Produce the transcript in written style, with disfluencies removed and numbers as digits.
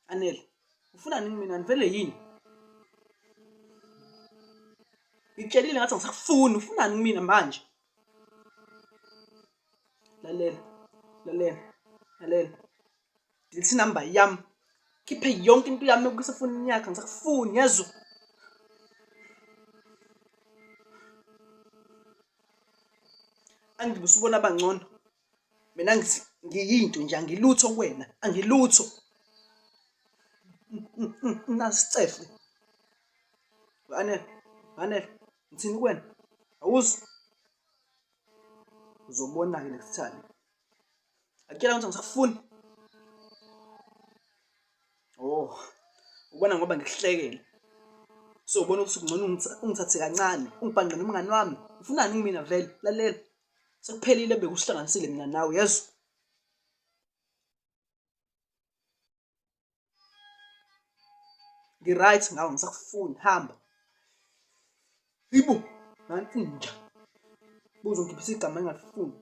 Anele, ufunani kumina? Ngivele yini? Ngikutshelile ngathi angisakufuni, ufunani kumina manje? Lalela, lalela, lalela. Delete inamba yami. Khiphe yonke into yami ekusefonini yakho, angisakufuni, yezwa? Angithi usubona abangcono. Mina ngithi ngiyinto nje angilutho kuwena, angilutho. Nasicefe. Anele, Anele, ngithini kuwena? Awuzwa? Uzobona-ke next time. Akutshela ukuthi angisakufuni. Oh, ubona ngoba ngikuhlekele. So ubona ukuthi kungcono ungithathe kancane, ungibhanqe nomngani wami. Ufunani kumina vele? Lalela. Sekuphelile bekusihlanganisile mina nawe, yezwa? Ngi-right ngawe ngisakufuni, hamba. Hayibo, nansi inja. Buzongikhiphisa igama engingalifuni.